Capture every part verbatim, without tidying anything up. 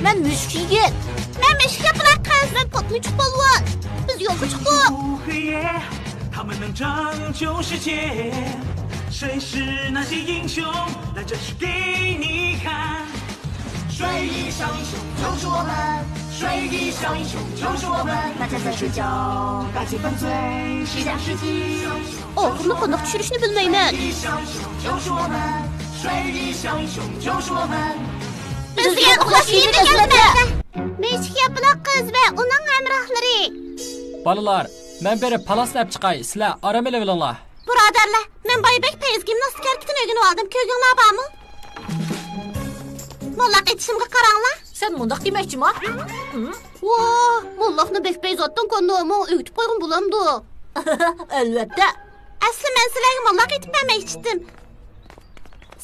مەن مۈشۈك يىگىت. مەن مۈشۈك ياپىلاق قىز. مەن پوتمۇچۇق پالۋان. بىز يولغا چىقتۇق. 他们能拯救世界，谁是那些英雄？来，展示给你看。水翼小英雄就是我们，水翼小英雄就是我们。大家在睡觉，大气犯罪，西洋世纪。 ئاخىرىنى قانداق چۈشۈرۈشنى بىلمەيمەن. بىز دېگەن ئۇخلاش كىيىملىك ئەزىمەتلەر. مۈشۈك ياپىلاق قىز ۋە ئۇنىڭ ھەمراھلىرى. بالىلار، مەن بېرىپ پالاسنى ئەپ چىقاي، سىلەر ئارام ئېلىۋېلىڭلار. بۇرادەرلەر، مەن بايا بەك پەيز گىمناستىكا ھەرىكىتىنى ئۆگىنىۋالدىم، كۆرگۈڭلار بارمۇ؟ موللاق ئېتىشىمغا قاراڭلار. سەن مۇنداق دېمەكچىما؟ ۋاھ، موللاقنى بەك پەيز ئاتتىڭ، كوننومۇ ئۆگىتىپ قويغىن بولامدۇ؟ ئەلۋەتتە. ئەسلى مەن سىلەرگە موللاق ئېتىپ بەرمەكچىدىم.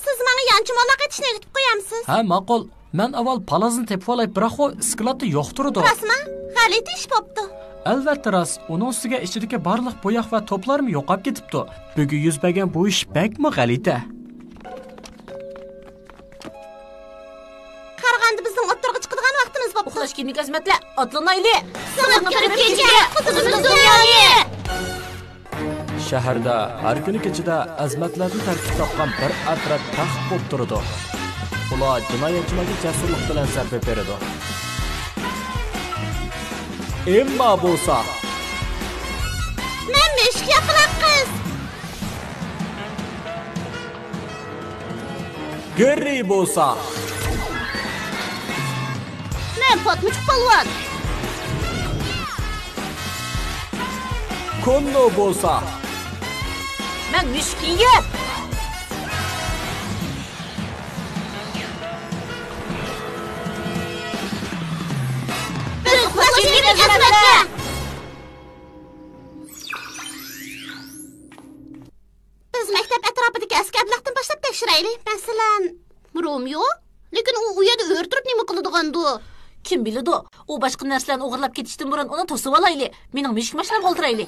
سىز ماڭا يانچۇ موللاق ئېتىشنى ئۆگىتىپ قويامسىز؟ ھە، ماقۇل. مەن ئاۋۋال پالازنى تېپىۋالاي، بىراق ئۇ ئىسكىلاتتا يوق تۇرىدۇ. راستما؟ غەلىتە ئىش بوپتۇ. ئەلۋەتتە راست. ئۇنىڭ ئۈستىگە ئىچىدىكى بارلىق بوياق ۋە توپلارمۇ يوقاپ كېتىپتۇ. بۈگۈن يۈز بەرگەن بۇ ئىش بەكمۇ غەلىتە. قارىغاندا بىزنىڭ ئوتتۇرىغا چىقىدىغان ۋاقتىمىز بوپتۇ. ئۇخلاش كىيىملىك ئەزىمەتلەر، ئاتلىنايلى! سىڭىپ كىرىپ كېچىگە، قۇتۇلىمىز دۇنيانى! شەھەردە ھەر كۈنى كېچىدە ئەزىمەتلەردىن تەركىب تاپقان بىر ئەترەت تەخت بولۇپ تۇرىدۇ. ئۇلار جىنايەتچىلەرگە جەسۇرلۇق بىلەن زەربە بېرىدۇ. ئېمما بولسا، مەن مۈشۈك ياپىلاق قىز. گېررى بولسا، مەن پاتمىچۇق پالۋان. كوننو بولسا، مەن مۈشۈك يىگىت. بىز ئۇخلاش كىيىملىك ئەزىمەتلەر. بىز مەكتەپ ئەتراپىدىكى ئەسكەرلىكتىن باشلاپ تەكشۈرەيلى. مەسىلەن، رومىيو؟ لېكىن ئۇ ئۇ يەردە ئۆرە تۇرۇپ نېمە قىلىدىغاندۇ؟ كىم بىلىدۇ؟ ئۇ باشقا نەرسىلەرنى ئوغرىلاپ كېتىشتىن بۇرۇن ئۇنى توسۇۋالايلى. مېنىڭ مۈشۈك ماشىنامغا ئولتۇرايلى.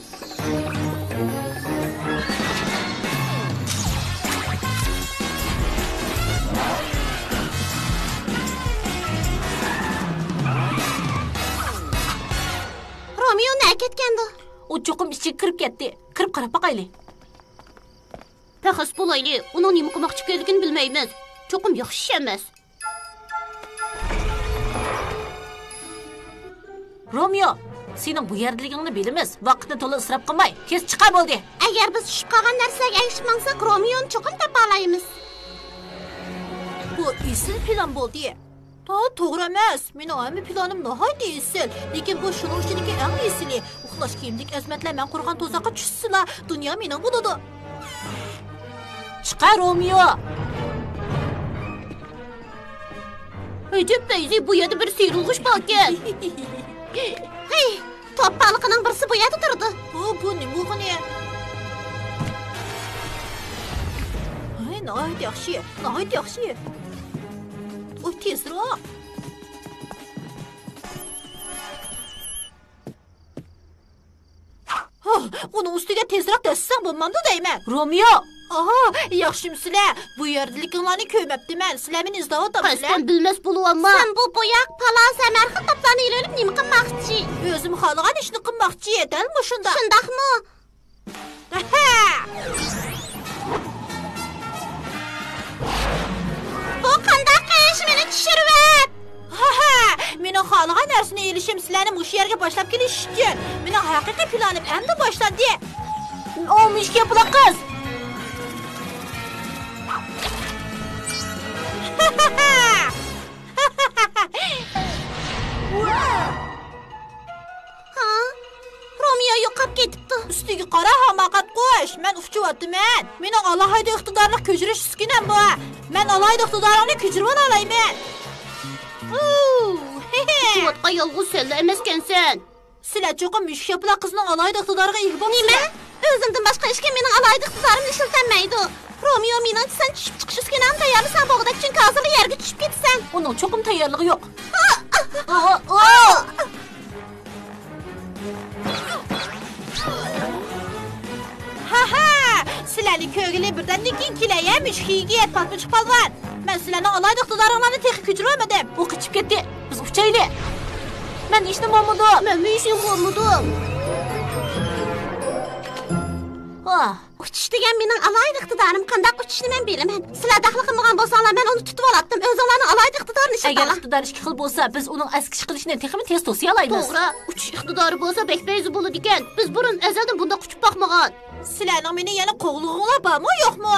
رومىيو نەگە كەتكەندۇ؟ ئۇ چوقۇم ئىچىگە كىرىپ كەتتى. كىرىپ قاراپ باقايلى. پەخەس بولايلى، ئۇنىڭ نېمە قىلماقچى ئىكەنلىكىنى بىلمەيمىز. چوقۇم ياخشى ئىش ئەمەس. رومىيو، سېنىڭ بۇ يەردىلىكىڭنى بىلىمىز. ۋاقىتنى تولا ئىسراپ قىلماي، تېز چىقار بولدى. ئەگەر بىز چۈشۈپ قالغان نەرسىلەرگە ئەگىشىپ ماڭساق، رومىيونى چوقۇم تاپالايمىز. بۇ ئېسىل پىلان بولدى. تو-، توغرا ئەمەس. مېنىڭ ھەممە پىلانىم ناھايىتى ئېسىل. لېكىن بۇ شۇنىڭ ئىچىدىكى ئەڭ ئېسىلى. ئۇخلاش كىيىملىك ئەزىمەتلەر مەن قۇرغان تۇزاققا چۈشسىلا، دۇنيا مېنىڭ بولىدۇ. چىقار، رومىيو! ئەجەب پەيزى، بۇ يەردە بىر سىيرىلغۇچ باركەن. ھەي، توپ بالىقىنىڭ بىرسى بۇ يەردە تۇرىدۇ. بۇ، بۇ نېمە بولغىنى؟ ھەي، ناھايىتى ياخشى، ناھايىتى ياخشى. ئۇ تېزراق. ھا، ئۇنىڭ ئۈستىگە تېزراق دەسسەڭ بولمامدۇ دەيمەن. رومىيو! ئاھا، ياخشىمۇسىلەر؟ بۇ يەردىلىكىڭلارنى كۆرمەپتىمەن. سىلەر مېنى ئىزدەۋاتامسىلەر؟ قەستەن بىلمەس بولۇۋالما. سەن بۇ بوياق، پالاس ھەم ھەر خىل توپلارنى ئېلىۋېلىپ نېمە قىلماقچى؟ ئۆزۈم خالىغان ئىشنى قىلماقچى، دەل مۇشۇنداق. شۇنداقمۇ؟ بۇ قانداق ئىش؟ مېنى چۈشۈرۈۋەت! ھەھە! مېنىڭ خالىغان نەرسىنى ئېلىشىم سىلەرنى مۇشۇ يەرگە باشلاپ كېلىش ئۈچۈن. مېنىڭ ھەقىقىي پىلانىم ئەمدى باشلاندى. ئۇ مۈشۈك ياپىلاق قىز! ھا؟ رومىيو يوقاپ كېتىپتۇ. ئۈستىگە قارا، ھاماقەت قۇش. مەن ئۇچۇۋاتىمەن. مېنىڭ ئالاھىدە ئىقتىدارلىق كۆچۈرۈش ئۈسكۈنەم بار. مەن ئالاھىدە ئىقتىدارىڭنى كۆچۈرۈۋالالايمەن. ئۇچۇۋاتقان يالغۇز سەنلا ئەمەسكەنسەن. سىلەر چوقۇم مۈشۈك ياپىلاق قىزنىڭ ئالاھىدە ئىقتىدارىغا ئىگە بولىسىلەر. نېمە؟ ئۆزۈمدىن باشقا ھېچكىم مېنىڭ ئالاھىدە ئىقتىدارىمنى ئىشلىتەلمەيدۇ. رومىيو، مېنىڭچە سەن چۈشۈپ چىقىش ئۈسكۈنەڭنى تەييارلىساڭ بولغۇدەك، چۈنكى ھازىرلا يەرگە چۈشۈپ كېتىسەن. ئۇنىڭ چوقۇم تەييارلىقى يوق. ھەھە! سىلەرنى كۆرگىلى بىردەمدىن كېيىن كېلەي ھە، مۈشۈك يىگىت، پاتمىچۇق پالۋان. مەن سىلەرنىڭ ئالاھىدە ئىقتىدارىڭلارنى تېخى كۆچۈرۈۋالمىدىم. ئۇ قېچىپ كەتتى. بىز ئۇچايلى. مەن ھېچنېمە بولمىدىم. مەنمۇ ھېچنېمە بولمىدىم. ۋاھ. ئۇچۇش دېگەن مېنىڭ ئالاھىدە ئىقتىدارىم. قانداق ئۇچۇشنى مەن بىلىمەن. سىلەر دەخلى قىلمىغان بولساڭلار، مەن ئۇنى تۇتۇۋالاتتىم. ئۆزۈڭلارنىڭ ئالاھىدە ئىقتىدارىنى ئەگەر ئىشلىتىڭلار. ئىقتىدار ئىككى خىل بولسا، بىز ئۇنىڭ ئەسكى چىقىرىشىنى تېخىمۇ تېز توسىيالايمىز. توغرا. ئۇچۇش ئىقتىدارى بولسا بەك پەيزى بولىدىكەن. بىز بۇرۇن ئەزەلدىن بۇنداق ئۇچۇپ باقمىغان. سىلەرنىڭ مېنى يەنە قوغلىغۇڭلار بارمۇ، يوقمۇ؟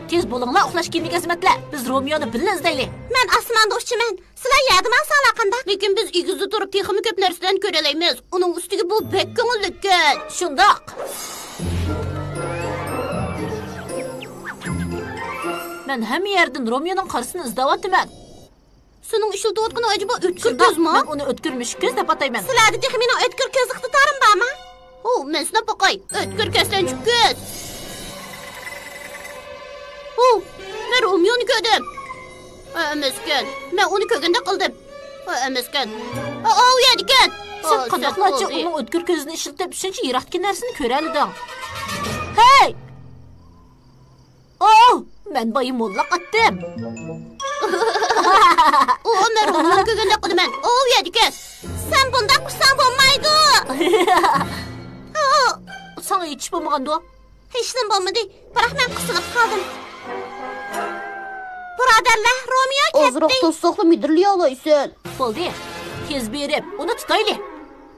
تېز بولۇڭلار، ئۇخلاش كىيىملىك خىزمەتلەر. بىز رومىيونى بىللە ئىزدەيلى. مەن ئاسماندا ئۇچىمەن. سىلەر يەردە ماڭساڭلار قانداق؟ لېكىن بىز ئېگىزدە تۇرۇپ تېخىمۇ كۆپ نەرسىلەرنى كۆرەلەيمىز. ئۇنىڭ ئۈستىگە بۇ بەك كۆڭۈللۈككەن. شۇنداق. مەن ھەممە يەردىن رومىيونىڭ قارىسىنى ئىزدەۋاتىمەن. سېنىڭ ئىشلىتىۋاتقىنىڭ ئەجەبا ئۆتكۈر كۆزمۇ؟ مەن ئۇنى ئۆتكۈر مۈشۈك كۆز دەپ ئاتايمەن. سىلەردە تېخى مېنىڭ ئۆتكۈر كۆز ئىقتىدارىم بارمۇ؟ ھو، مەن سىناپ باقاي. ئۆتكۈر كەسلەنچۈك كۆز. ھو، مەن رومىيونى كۆردۈم. ئە، ئەمەسكەن. مەن ئۇنى كۆرگەندەك قىلدىم. ئە، ئەمەسكەن. ئە، ئاۋۇ يەردىكەن. سەن قانداقلارچە ئۇنىڭ ئۆتكۈر كۆزىنى ئىشلىتىپ شۇنچە يىراقتىكى نەرسىنى كۆرەلىدىڭ؟ ھەي! ئوھ، مەن بايا موللاق ئاتتىم. ئۇ، مەن رومىيونى كۆرگەندەك قىلىمەن. ئوۋ، يەدىكەن. سەن بۇنداق ئۇرساڭ بولمايدۇ. ساڭا ھېچ بولمىغاندۇ؟ ھېچنېمە بولمىدى. بىراق مەن قىسىلىپ قالدىم. بۇرادەرلەر، رومىيو كەتتى. ئازراق توسساقلا مىدىرلىيالايسەن. بولدى. تېز بېرىپ، ئۇنى تۇتايلى.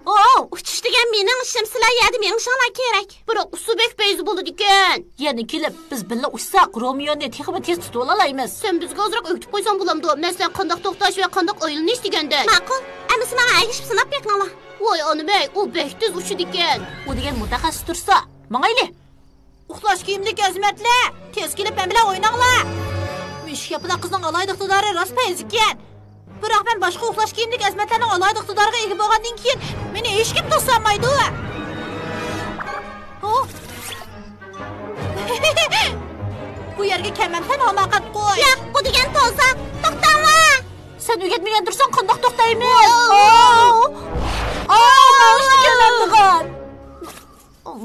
ئوۋ، ئۇچۇش دېگەن مېنىڭ ئىشىم، سىلەر يەردە مېڭىشىڭلار كېرەك. بىراق ئۇسسۇ بەك پەيزى بولىدىكەن. يەنە كېلىپ، بىز بىللە ئۇچساق، رومىيونى تېخىمۇ تېز تۇتۇۋالالايمىز. سەن بىزگە ئازراق ئۆگىتىپ قويساڭ بولامدۇ؟ مەسىلەن، قانداق توختاش ۋە قانداق ئايلىنىش دېگەندەك. ماقۇل، ئەمىسە ماڭا ئەگىشىپ سىناپ بېقىڭلار. ۋاي ئانىمەي، ئۇ بەك تېز ئۇچىدىكەن. ئۇ دېگەن مۇتەخەسسىس تۇرسا، ماڭايلى. ئۇخلاش كىيىملىك ئەزىمەتلەر، تېز كېلىپ مەن بىلەن ئويناڭلار. مۈشۈك ياپىلاق قىزنىڭ ئالاھىدە ئىقتىدارى راست پەيزىكەن. بىراق مەن باشقا ئۇخلاش كىيىملىك ئەزىمەتلەرنىڭ ئالاھىدە ئىقتىدارىغا ئىگە بولغاندىن كېيىن مېنى ھېچكىم توسالمايدۇ. ھو؟ بۇ يەرگە كەلمەمسەن، ھاماقەت قۇش. ياق، بۇ دېگەن توزاق. توختاڭلار! سەن ئۆگەتمىگەن تۇرساڭ قانداق توختايمىز؟ ئاۋ! ئاۋ! ئاۋ!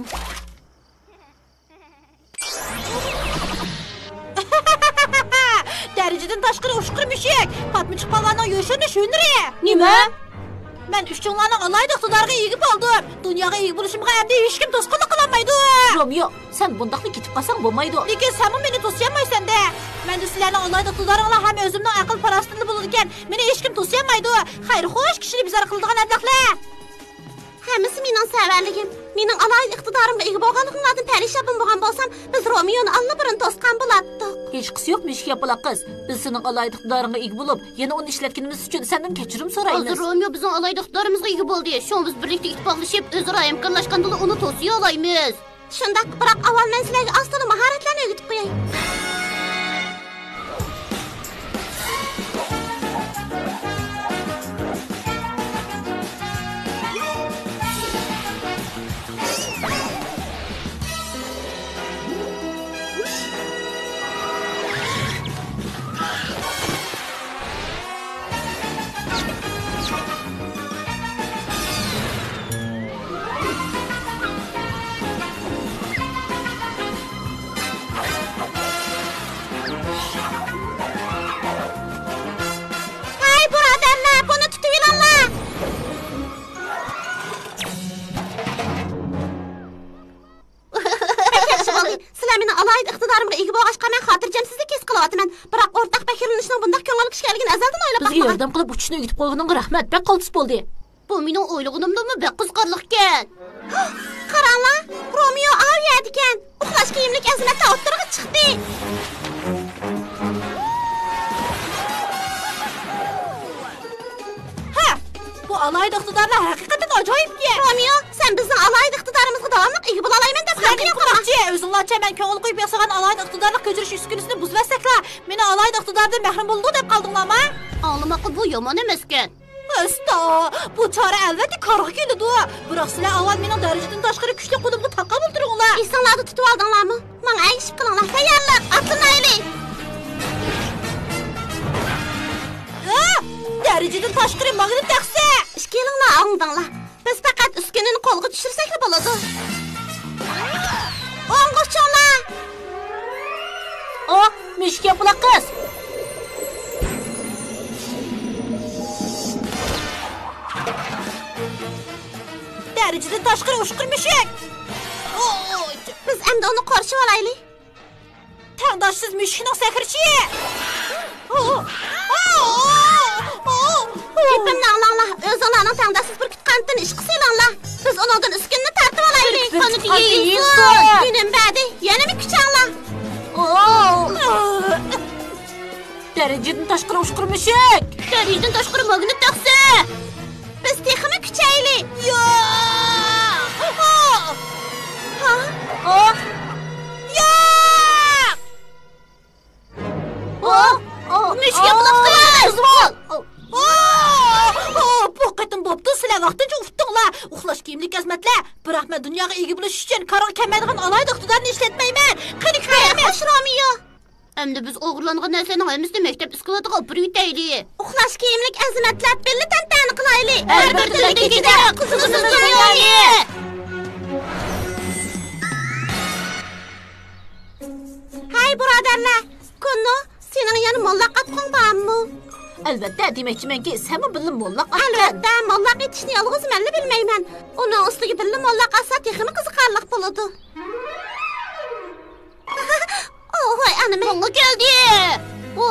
دەرىجىدىن تاشقىرى ئۇچقۇر مۈشۈك! پاتمىچىق پالۋاننىڭ يوشۇرۇنۇش ھۈنىرى! نېمە؟ مەن ئۈچۈڭلارنىڭ ئالاھىدە ئىقتىدارىغا ئىگە بولدۇم. دۇنياغا ئىگە بولۇشۇمغا ئەمدى ھېچكىم توسقۇنلۇق قىلالمايدۇ. رومىيو، سەن بۇنداقلا كېتىپ قالساڭ بولمايدۇ. لېكىن سەنمۇ مېنى توسىيالمايسەن-دە. مەندە سىلەرنىڭ ئالاھىدە ئىقتىدارىڭلار ھەم ئۆزۈمنىڭ ئەقىل-پاراسىتىمدە بولىدىكەن، مېنى ھېچكىم توسىيالمايدۇ. خەير-خوش، كىشىنى بىزار قىلىدىغان ئەبلەخلەر. ھەممىسى مېنىڭ سەۋەنلىكىم. مېنىڭ ئالاھىدە ئىقتىدارىمغا ئىگە بولغانلىقىڭلاردىن پەرىشان بولمىغان بولسام، بىز رومىيونى ئاللىبۇرۇن توسقان بولاتتۇق. ھېچقىسى يوق، مۈشۈك ياپىلاق قىز. بىز سېنىڭ ئالاھىدە ئىقتىدارىڭغا ئىگە بولۇپ، يەنە ئۇنى ئىشلەتكىنىمىز ئۈچۈن سەندىن كەچۈرۈم سورايمىز. ھازىر رومىيو بىزنىڭ ئالاھىدە ئىقتىدارىمىزغا ئىگە بولدى. شۇڭا بىز بىرلىكتە ئىتتىپاقلىشىپ، ئۆزئارا ھەمكارلاشقاندىلا ئۇنى توسىيالايمىز. شۇنداق، بىراق ئاۋۋال مەن سىلەرگە ئاز-تولا ماھارەتلەرنى ئۆگىتىپ قوياي. ھەي، بۇرادەرلەر، بۇنى تۇتۇۋېلىڭلار! بەك ياخشى بولدى. سىلەر مېنىڭ ئالاھىدە ئىقتىدارىمغا ئىگە بولغاچقا، مەن خاتىرجەمسىزلىك ھېس قىلىۋاتىمەن. بىراق ئورتاق پەخىرلىنىشنىڭ بۇنداق كۆڭۈللۈك ئىش ئىكەنلىكىنى ئەزەلدىن ئويلاپ باقمىغان. بىزگە ياردەم قىلىپ ئۇچۇشنى ئۆگىتىپ قويغىنىڭغا رەھمەت، بەك قالتىس بولدى. بۇ مېنىڭ ئويلىغىنىمدىنمۇ بەك قىزىقارلىقكەن. قاراڭلار، رومىيو ئاۋۇ يەردىكەن. ئۇخلاش كىيىملىك ئەزىمەتلەر ئوتتۇرىغا چىقتى. ھە، بۇ ئالاھىدە ئىقتىدارلار ھەقىقەتەن ئاجايىپكەن. رومىيو، سەن بىزنىڭ ئالاھىدە ئىقتىدارىمىزغا داۋاملىق ئىگە بولالايمەن دەپ غەمگە يوقالما. ئۆزۈڭلارچە مەن كۆڭۈل قويۇپ ياسىغان ئالاھىدە ئىقتىدارلىق كۆچۈرۈش ئۈسكۈنىسىنى بۇزۇۋەتسەكلا، مېنىڭ ئالاھىدە ئىقتىداردىن مەھرۇم بولىدۇ دەپ قالدىڭلارمۇ؟ ئاڭلىماققا بۇ يامان ئەمەسكەن. ئاستا، بۇ چارە ئەلۋەتتە كارغا كېلىدۇ. بىراق سىلەر ئاۋۋال مېنىڭ دەرىجىدىن تاشقىرى كۈچلۈك قولۇمغا تاقابىل تۇرۇڭلار. ئېسىڭلاردا تۇتۇۋالدىڭلارمۇ؟ ماڭا ئەگىشىپ قېلىڭلار. تەييارلىق، ئاتلىنايلى! ئا! دەرىجىدىن تاشقىرى ماگنىت تەخسە! ئىككىيلىڭلار ئاڭلىدىڭلار. بىز پەقەت ئۈسكۈنىنى قولغا چۈشۈرسەكلا بولىدۇ. ئوڭغا ئۇچۇڭلار! مۈشۈك ياپىلاق قىز! دەرىجىدىن تاشقىرى ئۇچقۇر مۈشۈك! بىز ئەمدى ئۇنى قورشىۋالايلى. تەڭداشسىز مۈشۈكنىڭ سەكرىشى! گېپىمنى ئاڭلاڭلار، ئۆزۈڭلارنىڭ تەڭداشسىز بۈركۈت قانىتىنى ئىشقا سېلىڭلار. بىز ئۇنىڭدىن ئۈسكۈنىنى تارتىۋالايلى. قانىتى يېيىلسۇن! ئۈنۈم بەردى، يەنىمۇ كۈچەڭلار. دەرىجىدىن تاشقىرى ئۇچقۇر مۈشۈك! دەرىجىدىن تاشقىرى ماگنىت تاختىسى! بىز تېخىمۇ كۈچەيلى! ياق! ھا؟ ھا؟ ياق! مۈشۈك ياپىلاق قىز! بۇ قېتىم بوپتۇ، سىلەر ۋاقتىنچە ئۇتتۇڭلار! ئۇخلاش كىيىملىك ئەزىمەتلەر! بىراق مەن دۇنياغا ئىگە بولۇش ئۈچۈن كارغا كەلمەيدىغان ئالاھىدە ئىقتىدارنى ئىشلەتمەيمەن! قېنى، كېلىڭ! خوش، رومېو! ئەمدى بىز ئوغرىلانغان نەرسىلەرنىڭ ھەممىسىنى مەكتەپ ئىسكىلاتىغا ئاپىرىۋېتەيلى. ئۇخلاش كىيىملىك ئەزىمەتلەر، بىللە تەنتەنە قىلايلى. ئەلۋەتتە، لېكىن قىزىمىز دۇنيايى. ھەي، بۇرادەرلەر، كوننو، سېنىڭ يەنە موللاق ئاتقۇڭ بارمۇ؟ ئەلۋەتتە، دېمەكچىمەنكى، سەنمۇ بىللە موللاق ئاتقىن. ئەلۋەتتە، موللاق ئېتىشنى يالغۇز مەنلا بىلمەيمەن. ئۇنىڭ ئۈستىگە بىللە موللاق ئاتسا تېخىمۇ قىزىقارلىق بولىدۇ. ئوھ، ۋاي ئانىمەي. ماڭا كەلدى. ئۇ.